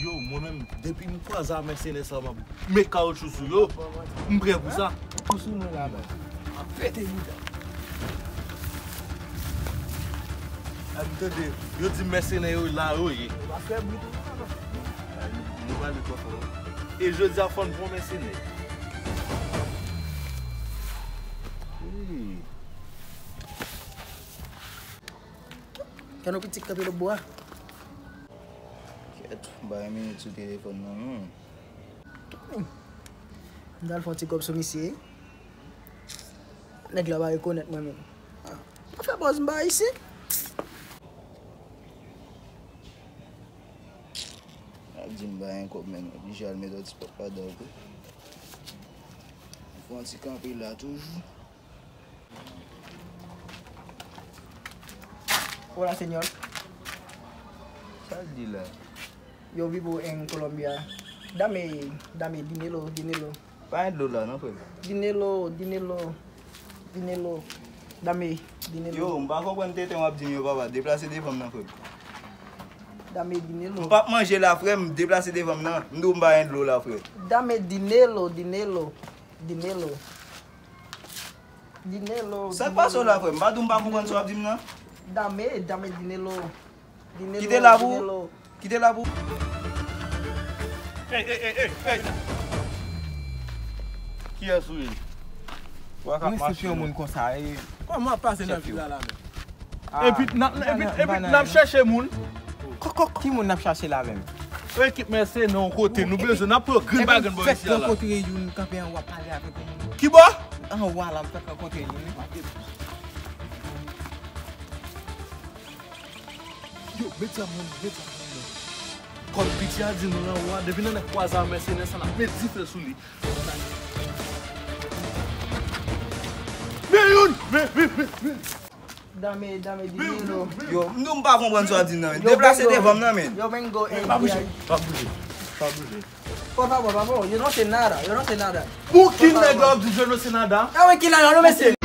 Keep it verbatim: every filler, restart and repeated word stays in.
Yo, mwen menm, depi m kwaze a mèsenè sa, m ap met kawotchou sou yo. M prè pou sa. Pou sou mwen la, man. M ap pete bouda. A, m tande, yo di mèsenè yo la yo ye. Yo pa fè bri pou mwen, non. A, nou, nou pale twò fò. E jodi a fò n pran mèsenè. Hey. Kè nou pitit kanpe lòt bò a. Kèt, m pa yon minit sou telefòn nan, non. M t al fè yon ti kòb sou misye. Nèg la pa rekonèt mwen menm. Ah, pa fè bòz m pa isit. Ap di m pa gen kòb, men oblije al met yon ti pòt ladan tou. Fè yon ti kanpe la toujou. Hola, señor. Sa l di la? Yo vivo en Colombia. Dame, dame dinero, dinero. Pa gen dlo la, non, frè m. Dinero, dinero, dinero. Dame, dinero. Yo, m pa konprann tenten w ap di m yo, papa. Deplase devan m nan, frè m. Dame dinero. M p ap manje la, frè m. Deplase devan m nan. M di w m pa gen dlo la, frè. Dame dinero, dinero, dinero. Dinero, sa k pase w la, frè m? M pa di w m pa konprann sa w ap di m nan. Dame, dame dinero. Dinero, kite la pou, dinero. Kite la pou. Ey, ey, ey, ey, ey. Kiyès ou ye? Mwen se yon moun konsa, e. Kòman w ap pase nan vil la, la menm? Ah. Epi n ap, epi, epi n ap chèche moun. Kòkòk, ki moun n ap chache la menm? Ekip mèsenè yon kote, nou bezwen, n ap pran grenn pa grenn bò isi a la. Epi m fèk rankontre youn kanpe anwo ap pale avèk yon moun. Ki bò? Anwo a la, m fèk rankontre youn wi. Yo, met zam nan, met zam nan. Kòm piti a di nou anwo a, depi nan nèg kwaze a mèsenè sa, n ap met dife sou li. Men youn! Men, men, men, men! Dame, dame dinero. Yo, m di w m pa konprann sa w di nan, men. Deplase devan m nan, men. Yo vengo en. Pa bouje, pa bouje, pa bouje. Por favor, por favor, yo no sé nada, yo no sé nada. Pou ki nèg la ap di yo no sé nada? Dame dinero, mesye.